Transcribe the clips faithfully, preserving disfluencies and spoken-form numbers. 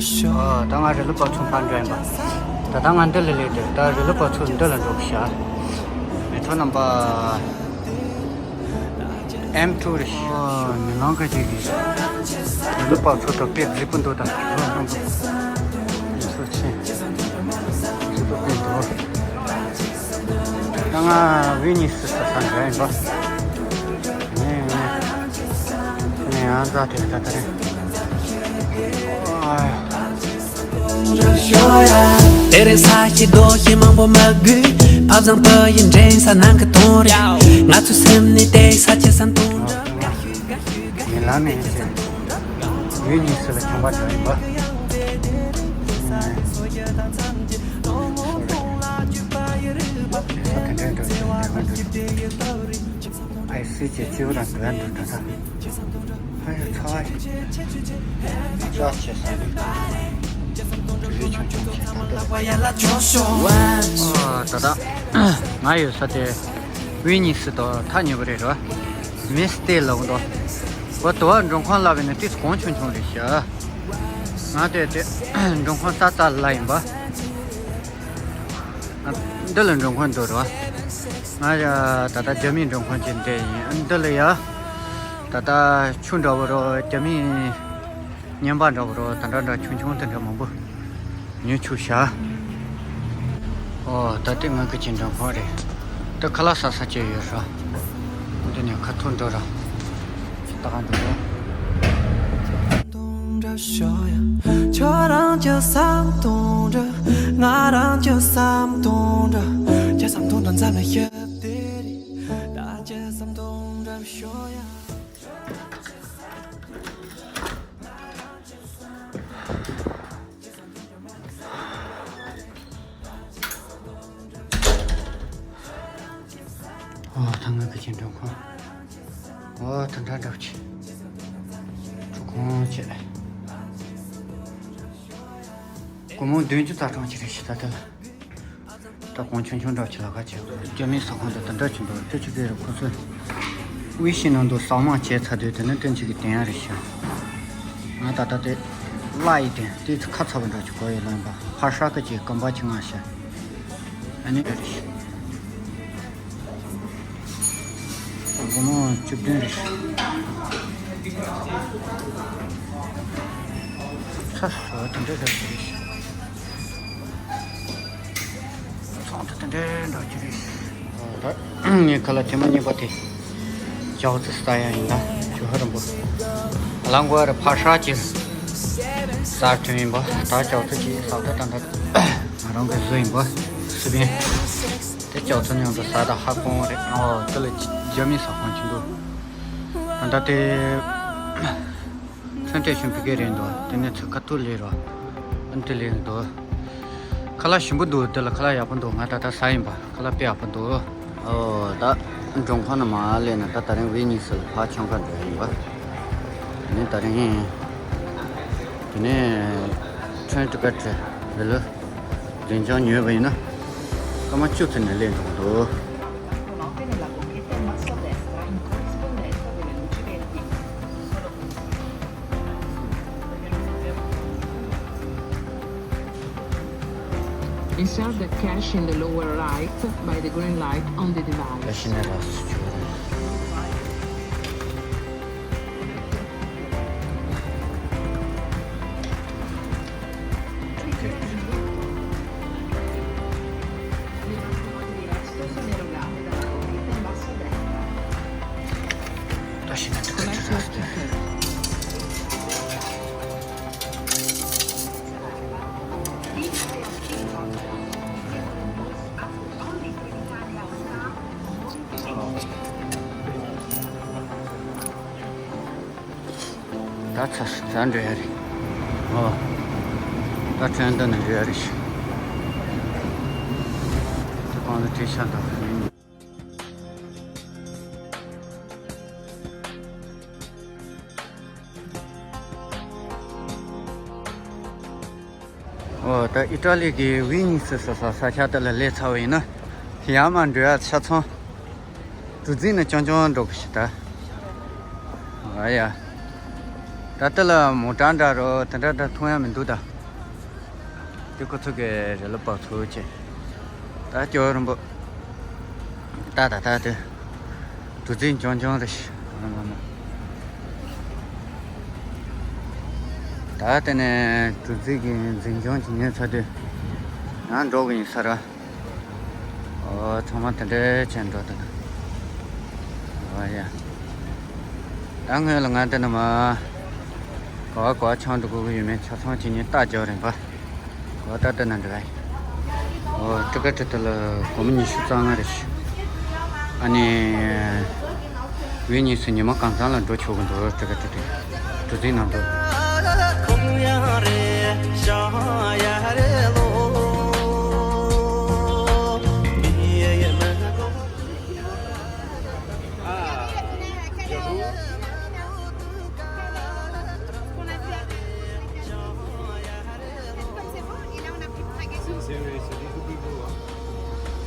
ཨོ། ད་ང་རི་ལི་པ་ཚུ་ཕར་འགྲོ་ཡིན་པ། ད་ལྟ་ང་འདི་ལ་སླེབས་ཏེ། ད་རི་ལི་པ་ཚུ་འདི་ལ་འགྲོ་གི་ཤག་མེ་ཊོ་རྣམ་པ་ཨེམ་ཊུ་རེད། ཨོ། མི་ལང་ཀ་ཅིག་གིས་རི་ལི་པ་ཚུ་དང་དཔེ་མཛེས་པོ་འདུག་ད་ཨོ། རྣམ་པ་མཛེས་པོ་ཆེ། མཛེས་པོ་དཔེ་འདུག་ད་ང་ཝི་ནི་སི་ས་ས་འགྲོ་ཡིན་པ། ངས་ངས་ངས་ཡང་རྩ་དེ་ད་ད་རེད། ཨ། དེ་རིང་ས་ཞིག་རྡོ་ཞིག་མང་པོ་མ་དགོས། ཕ་བཟང་བུ་ཡིན་འདྲེན་ས་ནང་གི་དོན་རེད། ང་ཚོའི་སེམས་ནི་བལྟས་ས་ཆེ་ས་མཐོང་འདྲ། ཡིན་ལ་ནས་ཡིན་ཟེར། ཡུལ་གཉིས་སུ་ལ་ཁྱོང་པ་འདྲ་ཡིན་པ། ཨའི་སི་ཅེ་ཅེའུ་རང་འདོན་འདུག་ད་ད། ཧ་ཡ་ཚ་བ་ཡིན། ཅག་ཆེ་ས་ནི། ཡུལ་ཆུང་ཆུང་ཆེ་ད་ད། ཨ་ད་ད། ང་ཡོད་ས་དེ། ཝི་ནི་སི་དང་ཐག་ཉེ་པོ་རེད་རོ། མིས་ཏེ་ལབ་འདུག་འོ་དུ་བ་མགྲོན་ཁང་ལབ་ཡིན་ན་ཏིས་གོང་ཆུང་ཆུང་རེད་ཤག་ང་དེ་དེ་མགྲོན་ཁང་ས་རྩ་ལ་ཡིན་པ། འདི་ལ་མགྲོན་ཁང་འདུག་རོ། ང་ཡ་ད་ལྟ་རྒྱ་མིའི་མགྲོན་ཁང་ཅིག་འདྲ་ཡིན། འདི་ལ་ཡ་ད་ལྟ་ཆུ་འདྲ་བོ་རོ། རྒྱ་མིའི་བརྙན་པར་འདྲ་བོ་རོ། ད་འདྲ་འདྲ་ཆུང་ཆུང་དེ་འདྲ་མང་པོ། ཉོ་ཆོག་ཤག་ཨོ་ད་ལྟའི་ང་གི་ཅིན་ཀྲང་ཁོང་རེད། ད་ཁ་ལག་ཟ་ས་ཅིག་ཡོད་ཤག་འདི་ནས་ཁ་ཐུག་འགྲོ་ར། ད་ག་འགྲོ་ར། ཁྱོད་རང་གི་བསམ་དོན་འདྲ། ང་རང་གི་བསམ་དོན་འདྲ། ཁྱེད་བསམ་དོན་འདྲ་འཛམ་ལ་ཤར་དེ་རེད། ད་ཁྱེད་བསམ་དོན་འདྲ་ཤོད་ཡ། ཨོ་ད་ང་གི་ཅིན་ཀྲང་ཁོང་། ཨོ་ད་འདྲ་འདྲ་ཅིག་ཁོང་ཆེ། སྒོར་མོ་བདུན་ཅུ་རྩ་གྲངས་ཅིག་རེད་ཤག་ད་ལྟ་ལ། ད་གོང་ཆུང་ཆུང་འདྲ་ཅིག་ལ་ཁ་ཆེ། རྒྱ་མིའི་ཟ་ཁང་དང་དེ་འདྲ་ཅིག་འདུག་ཏུ་ཅི་ཕེ་རུ་ཁོ་ཚོས་ཝི་ཤི་ནང་དུ་ཟ་མ་བྱས་ཚར་དུས་དེ་ནི་ཏན་ཅིག་གི་དན་ཡ་རེད་ཤག་ང་ད་ལྟ་དེ་བླ་ཡི་དན་དེ་ཁ་ཚ་བ་འདྲ་ཅིག་གོ་ཡི་ལོན་པ། ཕར་ཧྲ་ཀ་ཅིག་སྐམ་པ་ཅིག་ང་ཤ། ཨ་ནི་རེད་ཤག་སྒོར་མོ་བཅུ་བདུན་རེད་ཤག་ཚ་ཞོ་དེ་འདྲ་རེད་ཤག་ཚོང་དེ་དེ་འདྲའི་འདྲ་གྱི་རེད། ད་ངའི་ཁ་ལག་ཐེངས་མ་གཉིས་པ་དེ་ཅའོ་ཙི་ཟ་ཡ་ཡིན། ད་ཞོ་ཧ་རམ་པོ་ལ་མགོ་ར་ཕར་ཧྲ་གྱི་ཟ་ཐོན་ཡིན་པ། ད་ཅའོ་ཙི་གྱི་ཟ་ད་ད་ད་ང་རང་གི་བཟོ་ཡིན་པ། སི་པན་དེ་ཅའོ་ཙི་མཉམ་དུ་ཟ་ད་ཧ་གོང་རེད། ཨོ་དེ་ལ་རྒྱ་མི་ཟ་ཁང་ཆེན་པོ། ད་ད་དེ། ཚོན་ཏེ་ཞིམ་པོ་གི་རེད་འདུག་དེ་ནས་ཚོད་ཁ་ཐུག་ལས་རོ། ཨ་ནི་དེ་ལས་འདུག་ཁ་ལག་ཞིམ་པོ་འདུག་དེ་ལ་ཁ་ལག་ཡག་པོ་འདུག་ང་ད་ལྟ་ཟ་ཡིན་པ། ཁ་ལག་དཔེ་ཡག་པོ་འདུག་ཨོ་ད་མགྲོན་ཁང་ནང་མ་སླེབས་ན་ད་ད་རིང་ཝི་ནི་སི་ལ་ཕར་ཆང་ཁ་འགྲོ་ཡིན་པ། དེ་ནས་ད་རིང་དེ་ནས་ཁྲེན་ཏི་ཀ་ཏྲེ་རེ་ལོ་བདུན་ཅང་ཉོས་པ་ཡིན་ན་སྐར་མ་བཅུ་ཙམ་ནས་སླེབས་འགྲོ་གི་འདུག Insert the cash in the lower right by the green light on the device. ད་ཚ་ཟ་འགྲོ་ཡ་རེད། ཨོ། ད་ཁྲེན་ཏི་ནས་འགྲོ་ཡ་རེད་ཤག་ད་གང་ལ་བྲེལ་ཤག་འདུག་ཨོ་ད་ཨི་ཏྲ་ལི་གི་ཝི་ནི་སི་ཟེར་ས་ས་ཆ་དེ་ལ་སླེབས་ཚར་བ་ཡིན་ན། ཡར་མར་འགྲོ་ཡ་ཆ་ཚང་གྲུ་འཛིན་ནས་རྐྱང་རྐྱང་འགྲོ་གི་ཞིག་ད། ཨ་ཡ། ད་ལྟ་ལ་མོ་ཊ་འདྲ་རོ་དེ་འདྲ་འདྲ་མཐོང་ཡ་མི་འདུག་ད། དེ་ཁོ་ཚོ་གི་རི་ལ་བབས་ཚུགས་བྱས། ད་སྐྱོ་རིང་པོ། ད་ད་ད་དེ། གྲུ་གཟིངས་ཅུང་ཅུང་རེད། ད་དེ་ནས་གྲུ་གཟིངས་ཀྱི་འཛིན་སྐྱོང་བྱེད་མཁན་ཚོ་དེ། ང་འགྲོ་གི་ཡིན་ས་ར། ཨོ། ཚང་མ་དེ་འདྲའི་བྱས་འགྲོ་དང་། ཨོ་ཡ། ད་སྔོན་ལ་ང་འདི་ན་མ། ག་བ་ག་བ་ཆང་འགྲོ་དགོས་ཀྱི་ཡོད་མེད་ཆ་ཚང་བྱེད་ཉེན་རྟ་རྒྱབ་རན་པ། ག་བ་ད་ལྟ་ན་འདྲ་བས། ཨོ། ཊི་ཀེ་ཊི་དེ་ལ་སྒོར་མོ་ཉི་ཤུ་རྩ་ལྔ་རེད་ཤག་ཨ་ནི། ཝེ་ནི་སི་ཉི་མ་གང་ཚང་ལ་འགྲོ་ཆོག་གི་འདུག་ཊི་ཀེ་ཊི་དེ། གྲུ་གཟིངས་ནང་དུ། C'est, c'est, c'est beaucoup plus beau, hein.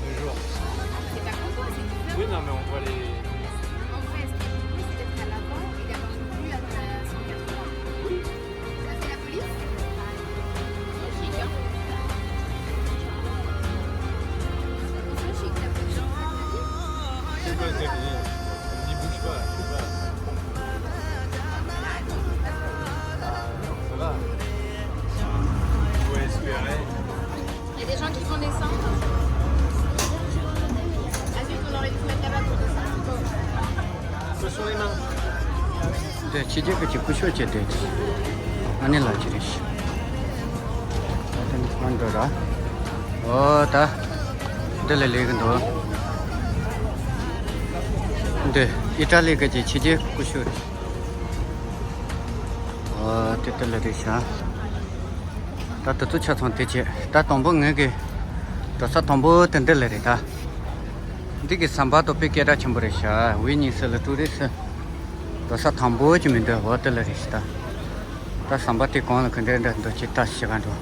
Le jour. C'est pas grand chose, c'est du... Oui, non, mais on voit les... En vrai, ce qui est beaucoup mieux, c'est d'être à l'avant et d'avoir une vue à cent quatre-vingts. Oui. Ça, c'est la police. C'est chic, hein. C'est chic, la police. C'est quoi le cabinet ? On n'y bouge pas, je sais pas. Ah, non, ça va. Faut espérer. Il y a des gens qui vont descendre. Ensuite, on aurait dû se mettre là-bas pour descendre. Ce sont les mains. དེ་ཕྱི་རྒྱལ་གྱི་སྐུ་ཞབས་བྱས་ཏེ། ཨ་ནི་ལགས་ཀྱི་རེད། ད་ནི་ཁོང་འགྲོ་ར། ཨོ་ད། འདི་ལ་ལས་ཀྱི་འདུག་འདི་ཨི་ཊ་ལི་གི་ཕྱི་རྒྱལ་སྐུ་ཞབས་རེད། ཨོ་དེ་དེ་ལ་རེད་ཤག་ད་དེ་ཚོ་ཆ་ཚང་དེ་བྱས། ད་དང་པོ་ངེད་ཀྱི་འགྲོ་ས་དང་པོ་དེ་འདི་ལ་རེད་ད། འདི་གི་ཟམ་པ་དེ་དཔེ་སྐད་གྲགས་ཆེན་པོ་རེད་ཤག་ཝེ་ནི་སི་ལ་ཊུ་རི་སི་འགྲོ་ས་དང་པོ་ཅིག་མི་འདུག་འོ་དེ་ལ་རེད་ཤག་ད། ད་ཟམ་པ་དེ་གང་ལ་ག་འདྲ་འདྲ་འདུག་ཅིག་ལྟ་ཞིག་ག་འགྲོ།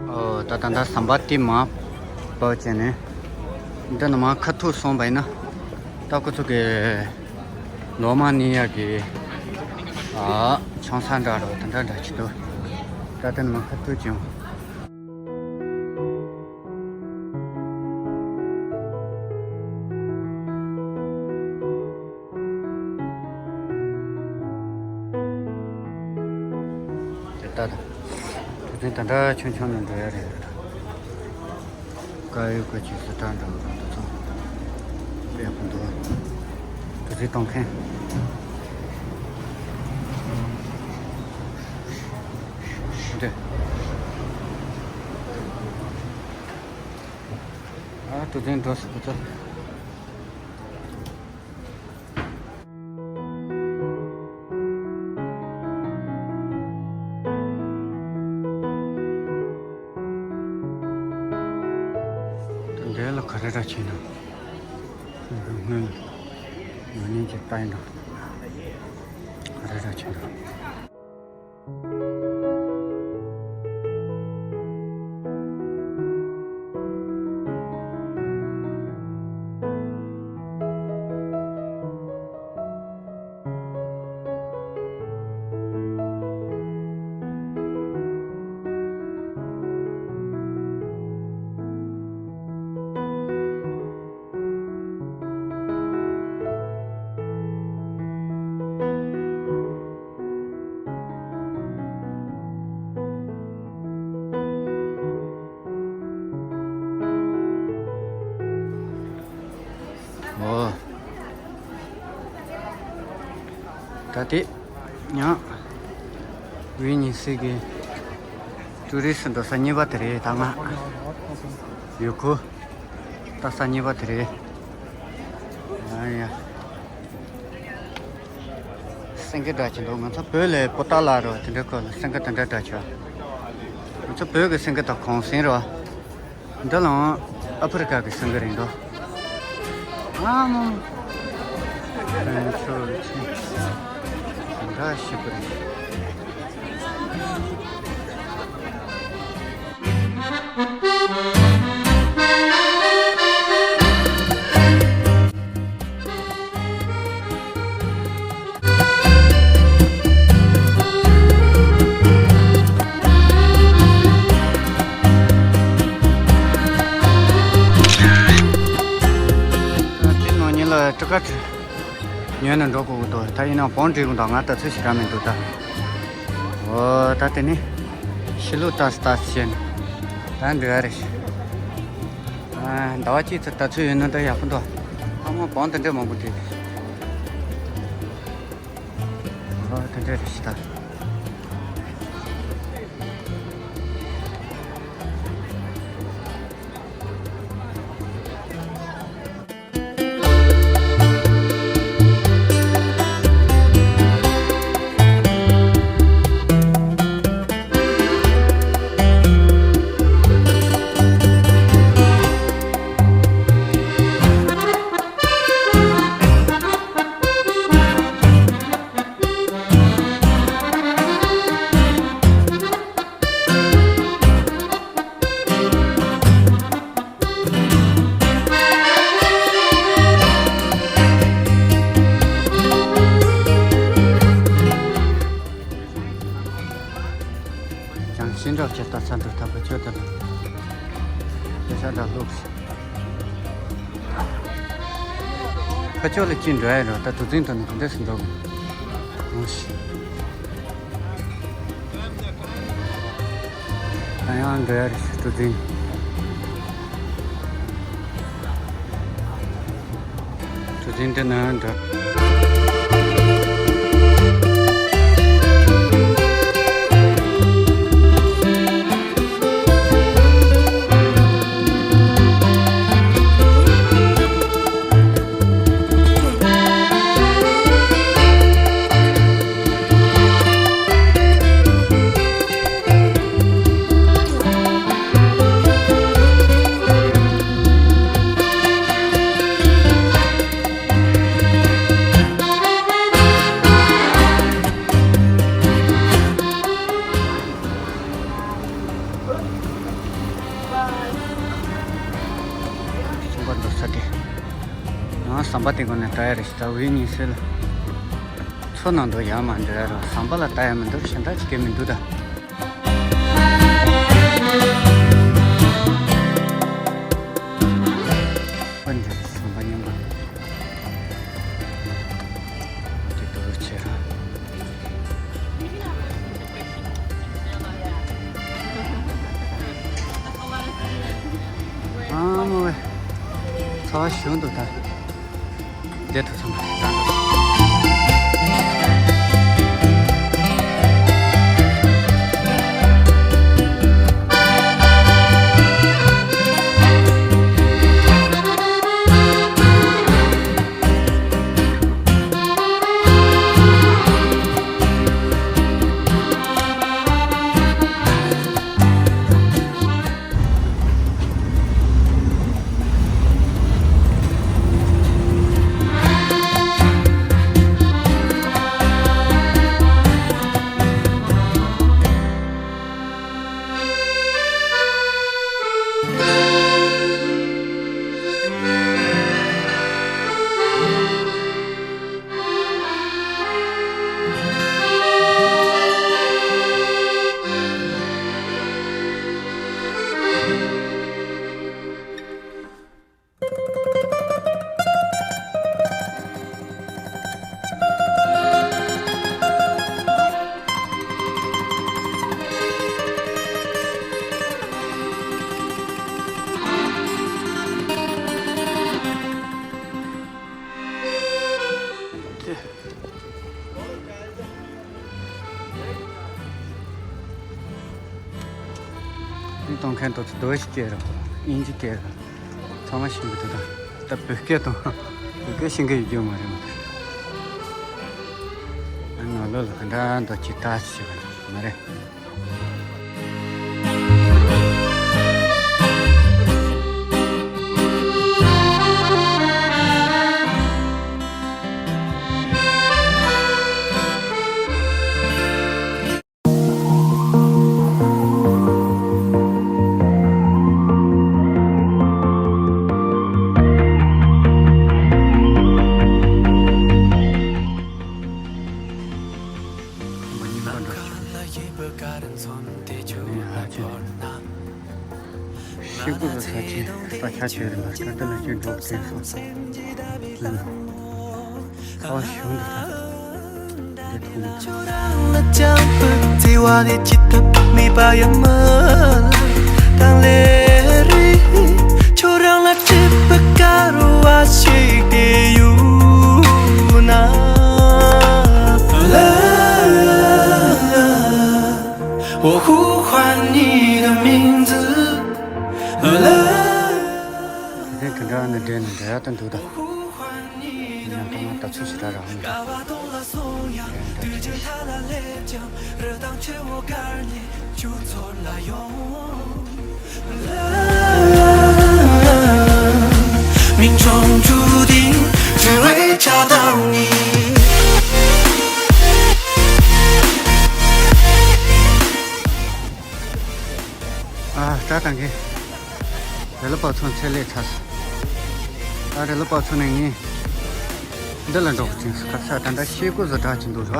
ཨོ། ད་ད་ད་ཟམ་པ་དེ་མར་བབས་བྱས་ནས། འདི་ནས་མར་ཁ་ཐུག་སོང་བ་ཡིན་ན། ད་ཁོ་ཚོ་གི་ལོ་མ་ནི་ཡ་གི། ཨ། ཆང་ས་འདྲ་རོ་དེ་འདྲ་འདྲ་ཅིག་འདུག་ད་དེ་ནས་མར་ཁ་ཐུག་ཅིང་། དེ་ལྟ་དང་། གྲུ་གཟིངས་ད་འདྲ་ཆུང་ཆུང་ནས་འགྲོ་ཡ་རེད་ད། དཀར་ཡོལ་གྱི་སི་ཊལ་འདྲ་བོ་དང་དེ་ཚོ་དཔེ་ཡག་པོ་འདུག་གྲུ་གཟིངས་གཏོང་མཁན་འདི། ཨ། གྲུ་གཟིངས་འགྲོ་སྲིད་པ་ཚོ། ད་འདི་ལ་ག་རེ་འདྲ་བྱས་ན། སྔོན་ལ་ཉོ་ཉེན་གྱི་ལྟ་ཡིན་ན། ག་རེ་འདྲ་བྱས་ན། ཨོ། ད་དེ་ཡང་ཝེ་ནི་སི་གི་ཊུ་རི་སི་འགྲོ་ས་གཉིས་པ་དེ་རེད། ད་ང་ཡོད་ཁུ་ལྟ་ས་གཉིས་པ་དེ་རེད། ཡ། སེང་གེ་འདྲ་ཅིག་འདུག་ང་ཚོ་བོད་ལ་པོ་ཏཱ་ལ་རོ་དེ་འདྲ་ཁོ་ལ་སེང་གེ་དེ་འདྲ་འདྲ་ཆགས། ང་ཚོ་བོད་ཀྱི་སེང་གེ་དང་གུང་སེང་རོ། འདི་ལའང་ཨ་ཕི་རི་ཀ་གི་སེང་གེ་རེད་འདུག་ཨ་མོ། ཨ་ཚོ་ཆེ། འདྲ་ཞིག་པོ་རེད། དེ་ནང་ཉིན་ལ་ཊི་ཀེ་ཊི་ཉོས་ནས་འགྲོ་དགོས་ཀྱི་འདུག་ད་ཡིན་ན་བང་སྒྲིག་དགོས་འདུག་ང་ལྟ་ཚུལ་ཞིག་རག་མི་འདུག་ད། འོ་ད་དེ་ནི་ཕྱི་ལོགས་ལྟ་ལྟ་བྱས་ནས་ད་འགྲོ་ཡ་རེད། ཟླ་བ་གཅིག་ཙམ་ལྟ་ཚུལ་ཡོད་ན་ད་ཡག་པོ་འདུག་ཨ་མ་བང་དེ་འདྲས་མང་པོ་འདུག་ཨ་དེ་འདྲས་རེད་ཤི་ད། ཀྱང་ཤིང་འབྲོག་གི་ལྟ་ས་འགྲོ་ཐབས་ཀྱི་ཆོས་དེ་ལ་དེ་ཤ་འདྲ་ལུགས། ཁ་ཕྱོགས་ལ་ཅི་འགྲོ་ཡ་རོ་ད་དུ་འཛིན་དུ་ནི་འདི་འདྲ་ཞིག་འགྲོ་དགོས། ད་ཡང་འགྲོ་ཡ་རེད་ཞུ་དུ་འཛིན། དུ་འཛིན་དེ་ན་འགྲོ། གསུམ་པ་འགྲོ་ས་དེ། ཡང་ཟམ་པ་དེ་སྒང་ནས་ལྟ་ཡ་རེད་ཤི་ད་འུའི་ཉིན་སྲིད་ལ། མཚོ་ནང་དུ་ཡར་མར་འགྲོ་ཡ་རོ་ཟམ་པ་ལ་ལྟ་ཡ་མི་འདུག་གཞན་དག་ཅི་གེ་མི་འདུག་ད། ཨ་འདི་ཟམ་པ་རྙིང་པ། འདི་དུ་ཆེ་ར། ཨ་མོ་ཝེ། ཚ་བ་ཞུ་འདུག་ད། བསྡད་ཐུབ་སོང་། གཏོང་མཁན་དེ་ཚོ་རྡོ་ཞིག་སྐྱེལ་རོགས། དབྱིན་ཇི་སྐྱེལ་རོགས། ཚང་མ་ཤེས་ཀྱི་འདུག་ད་ད་བོད་སྐད་དང་། ཡི་གེ་ཤེས་ཀྱི་ཡོད་རྒྱུ་མ་རེད་མ་གཏོགས། ཨ་ནང་ལོགས་ལ་ག་འདྲ་འདུག་ཅིག་ལྟ་ཞིག་བྱེད་པ་མ་རེད། ཤེལ་སྒོ་ལ་ས་ཆེན་ས་ཆ་ཆེ་རེད་ལ་སྐར་མདའ་ལ་ཅིག་འགྲོ་བསྟན་སོང་། ཨོ་གཞུང་འདི་ལྟ། འདི་ཐུང་། ཁྱོད་རང་ལ་སྤྲད་པའི་དཀར་བ་ཞིག་དེ་ཡུལ་ན། 我呼唤你的名字。 དེ་དེ་འདྲ་ནི་འདྲེ་ནི་འདྲེ་ཡག་ཏུ་འདུག་ད། ཡང་ཐོག་མ་ལྟ་ཚུལ་ཞིག་ར་རང་ནི། ཨ་སྐྲ་དང་གི། རེ་ལ་པ་ཚོ་ཚེ་ལས་ཚ་སོང་། ད་རེ་ལ་པ་ཚོ་ནས་ངས་འདི་ལ་འགྲོ་གི་ཅིང་སྐར་ས་ད་ལྟ་ཤེལ་སྒོ་བཟོ་གྲྭ་ཅིག་འདུག་ར།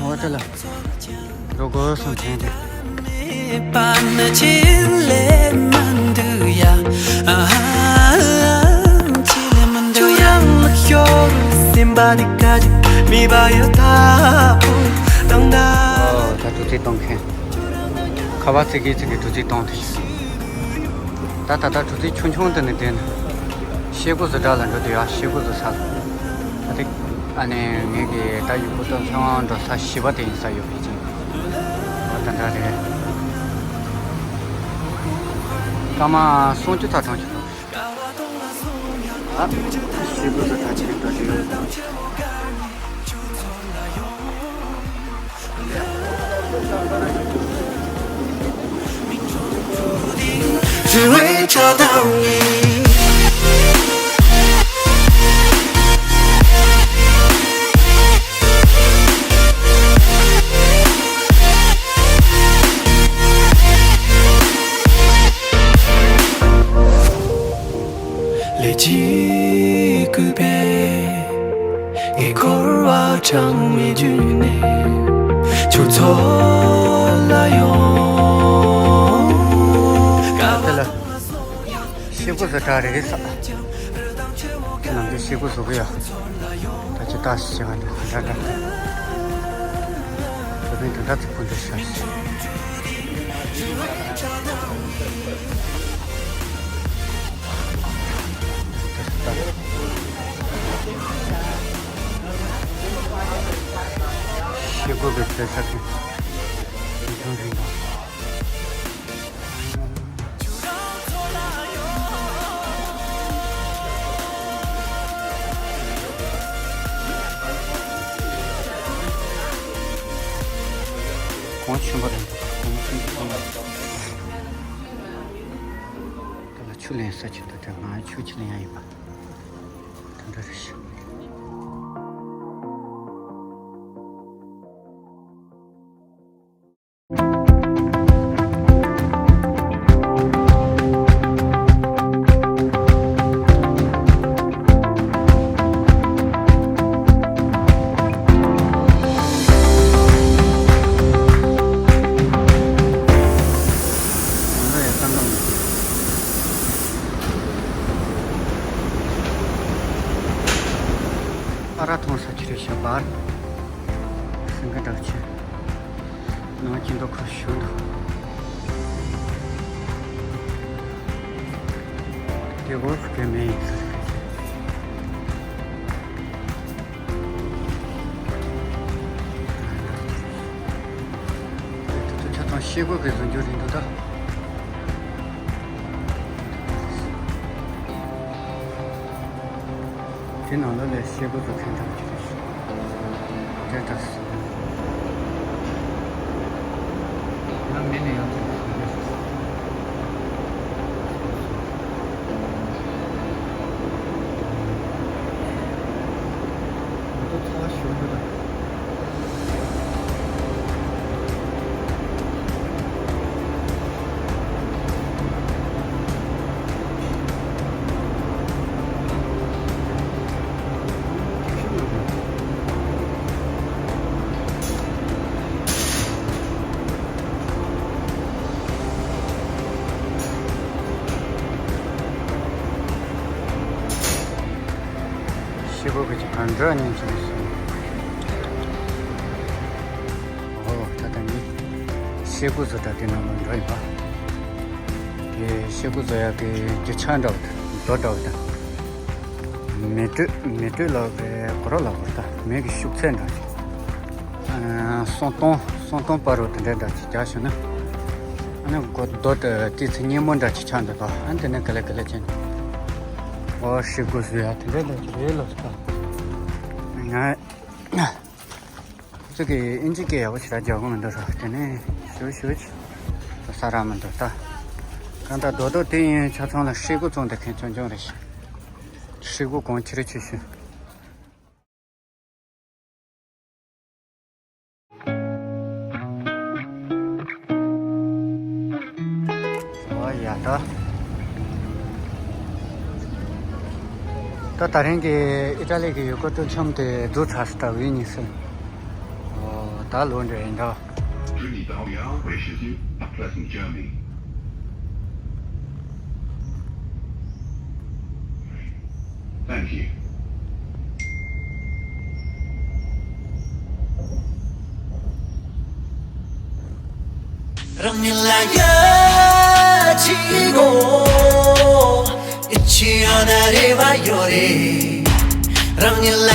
འོ་དེ་ལ་འགྲོ་དགོས་སོང་དྲན་ཏེ། ཨོ་ད་གྲུ་རྩིས་གཏོང་མཁན། ཁ་བ་ཙི་གི་ཙི་གི་གྲུ་རྩིས་གཏོང་དུ་ཞུ། ད་ད་ལྟ་གྲུ་རྩིས་ཆུང་ཆུང་དུ་ནས་བསྡད་ནས། ཤེལ་སྒོ་བཟོ་གྲྭ་ལ་འགྲོ་དུས་ཡ་ཤེལ་སྒོ་བཟོ་ས་ལ། ད་ཐིག་ཨ་ནི་ངས་གི་ད་ཡུ་གུ་ཏོ་ཚང་འགྲོ་ས་བཞི་པ་དེ་ཡིན་ས་ཡོད་པའི་ཅིང་། ཨ་ད་འདྲ་རེད། སྐར་མ་སུམ་ཅུ་ཚ་གྲངས་ཅིག་འགྲོ། ཨ་ཤེལ་སྒོ་བཟོ་གྲྭ་ཅིག་འགྲོ་དུས་ཡོད། ལས་ཀྱིས་བསྐུལ་བའི་ངས་འཁོར་བ་གྲངས་མེད་བརྒྱུད་ནས་ཁྱོད་འཚོལ་ལ་ཡོང་། དེ་ལ་ཤེལ་སྒོ་བཟོ་གྲྭ་རེད་ས། ཁྱེད་རྣམས་ཀྱིས་ཤེལ་སྒོ་བཟོ་གི་ཡོད། ད་ཅི་ལྟ་ཞིག་བྱེད་པ་འདྲ་འདྲ་འདྲ། བཟོ་མཁན་དེ་འདྲ་ཚོ་སྐུ་མདུན་ཤར་ཞིག་ཤེལ་སྒོ་གི་བཟོ་ས་དེ་ཆུང་ཆུང་རེད་འདུག་གོང་ཆེན་པོ་རེད་འདུག་གོང་ཆེན་པོ་གོང་། དེ་ལ་ཆུ་ལེན་ས་ཆེད་དུ་དེ་ང་ཆུ་ཆུ་ལེན་ཡ་ཡིན་པ། དེ་འདྲ་རེད་ཤག་ཨ་ར་ཐོང་ས་ཁྱི་རེ་ཤ་བར་སེང་གེ་འདྲ་ཆེ། ནང་ཅི་འདུག་ཁོ་ཞུ་འདུག་དེ་གོར་ཁུ་པེ་མེ་ཡིན་ཟེར། དེ་ཚོ་ཆ་ཚང་ཤེལ་སྒོ་གི་བཟོ་རྒྱུ་རེད་འདུག་ད། དེ་ནང་ལོགས་ལ་ཤེལ་སྒོ་བཟོ་མཁན་འདྲ་བོ་ཅིག་རེད། དེ་འདྲ་སོང་། ང་མིན་ནས་ཡང་ཐུག་སོང་། ང་ཚོ་ཚ་བ་ཞུ་འདུག་ད། ཤེལ་སྒོ་གི་ཅིག་ག་འདྲ་ཉིན་བྱུང་སོང་། ཨོ་ད་ལྟ་ནི་ཤེལ་སྒོ་བཟོ་གྲྭ་དེ་ནང་ལ་འགྲོ་ཡིན་པ། དེ་ཤེལ་སྒོ་བཟོ་ཡག་གི་རྒྱུ་ཆ་འདྲ་བོ་དང་རྡོ་འདྲ་བོ་དང་། མེ་དྲོད་མེ་དྲོད་ལབ་པའི་གོ་ར་ལབ་དགོས་ད། མེ་གི་ཤུགས་ཚད་འདྲ་ཅིག་སོང་སྟོང་སོང་སྟོང་བར་དུ་དེ་འདྲ་འདྲ་ཅིག་རྒྱག་བྱུང་ན། ཨ་ནི་སྒོ་རྡོ་དེ་ཏི་ཚི་སྙེ་མོ་འདྲ་ཅིག་ཆགས་འདུག་ག་ཨ་ནི་དེ་ནས་ག་ལེ་ག་ལེ་བྱས་ནས་ཨོ་ཤེལ་སྒོ་བཟོ་ཡག་དེ་འདྲ་འདྲ་ཅིག་རེད་ལབ་སོང་ད། ང་ཚོ་གི་ཨིན་ཇི་སྐད་ཡག་པོ་ཞེ་དྲག་རྒྱག་གི་མི་འདུག་ར། དེ་ནས་ཞུ་ཞུ་ཅིག་ས་ར་མི་འདུག་ད། གང་ལྟར་རྡོ་རྡོ་དེ་ཡིན་ཆ་ཚང་ལ་ཤེལ་སྒོ་བཙོང་བསྡད་མཁན་ཆུང་ཆུང་རེད་ཤག་ཤེལ་སྒོ་གོང་ཆེ་རེ་ཆེ་ཤོས། ཨོ་ཡ་ད། ད་ད་རིང་གི་ཨི་ཊ་ལི་གི་ཡུལ་སྐོར་སྤྲོ་འཆམ་དེ་བསྡུ་ཚར་སོང་ད། ཝི་ནི་སི། ཨོ་ད་ལོག་འགྲོ་ཡིན་ད། Trinidad wishes you a pleasant journey. Thank you. རང་ཉིད་ལ་ཡ་ཅི་གོ། ཨི་ཆི་ཡ་ན་རེ་བ་ཡོད་རེད། རང་ཉིད་ལ།